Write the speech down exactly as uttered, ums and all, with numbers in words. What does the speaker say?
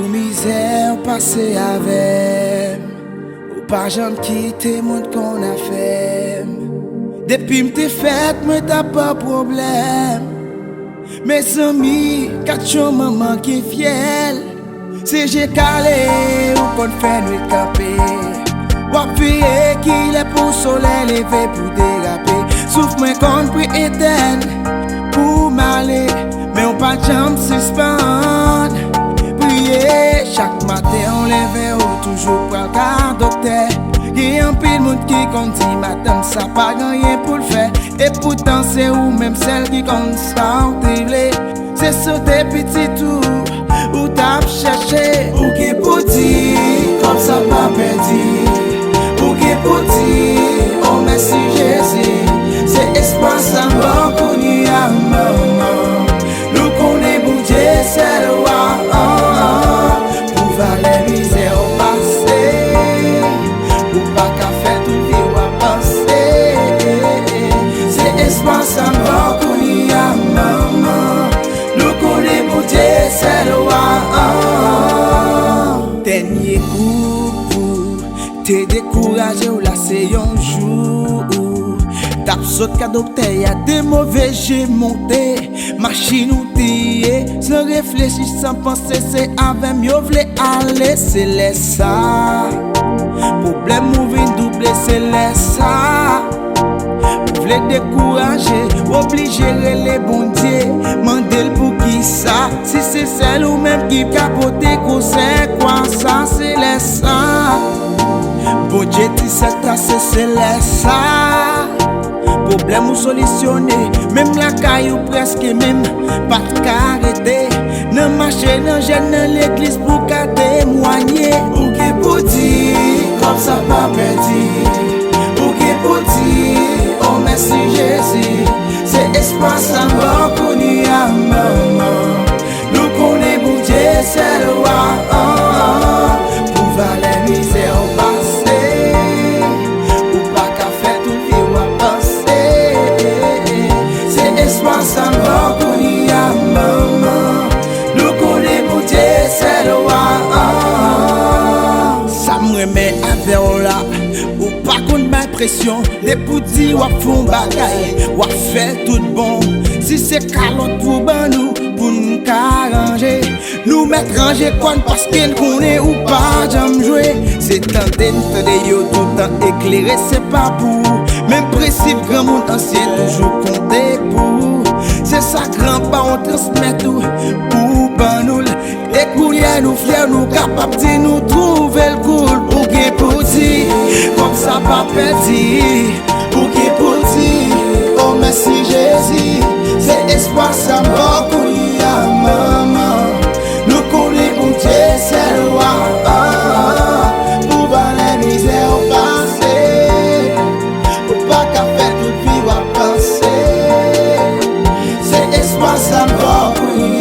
Mizè w pase avè m, ou pa janm kite moun konn afè m. Depi m te fèt, mwen t ap ba w pwoblèm. Mezanmi, gad jan manman gen fyèl. Se je kale ou konn fè nwit kanpe. W ap veye kilè pou solèy leve pou derape. Souf mwen konn pre etèn pou m ale, men w pa janm sispann priye. Chak maten w leve, ou toujou pral ka doktè. Gen anpil moun ki konn di madanm sa pa gen anyen pou l fè. E poutan se ou menm sèl ki konn sa w te vle. Se sante pitit ou ou t ap chèche. Ou gen pou di, kòb sa pa pèdi. Ou gen pou di, o mèsi Jezi. Se espwa sa m ba w kounye a, manman. Nou konnen Bondye sèl w a. Pou valè mizè w pase, ou pa ka fè tout vi w ap panse. Se espwa sa m ba w kounye a, manman. Nou konnen Bondye sèl w a. Dènye kout pou te dekouraje w la, se yon jou ou t ap sot ka doktè a, de move je monte. Machin ou te ye, san reflechi, san panse, se avè m yo vle ale. Se lè sa pwoblèm ou vin double. Se lè sa ou vle dekouraje, w oblije rele Bondye, mande l poukisa, si se sèl ou menm ki ka pote gwosè kwa sa. Se lè sa Bondye di sèt ase. Se lè sa pwoblèm ou solisyone. Menm lakay ou prèske menm pa t ka rete. Nan mache, nan jèn, nan legliz pou ka temwanye. Ou gen pou di, kòb sa pa pèdi. Ou gen pou di, o mèsi Jezi. Se espwa sa m ba w kounye a, manman. Nou konnen Bondye sèl w a. Pou valè mizè w pase, ou pa ka fè tout vi w ap panse. Se espwa sa m ba w kounye a, manman. Nou konnen Bondye sèl w a. Sa m renmen avè w la, ou pa konn bay presyon. Depi w di w ap fè yon bagay, w ap fè l tout bon. Si se kalòt pou ban nou, pou n ka ranje, nou mèt ranje kò n, paske n konnen ou pa janm jwe. Se tande n tande yo toutan eklere, se pa pou ou. Menm prensip granmoun ansyen toujou konte pou ou. Se sa granpa w transmèt ou pou w ban nou l. E kounye a nou fyè, nou kapab di nou twouve l koul. Ou gen pou di, kòb sa pa pèdi. Ou gen pou di, o mèsi Jezi. Se espwa sa m ba w kounye a, manman. Nou konnen Bondye sèl w a. Pou valè mizè w pase, ou pa ka fè tout vi w ap panse. Se espwa sa m ba w kounye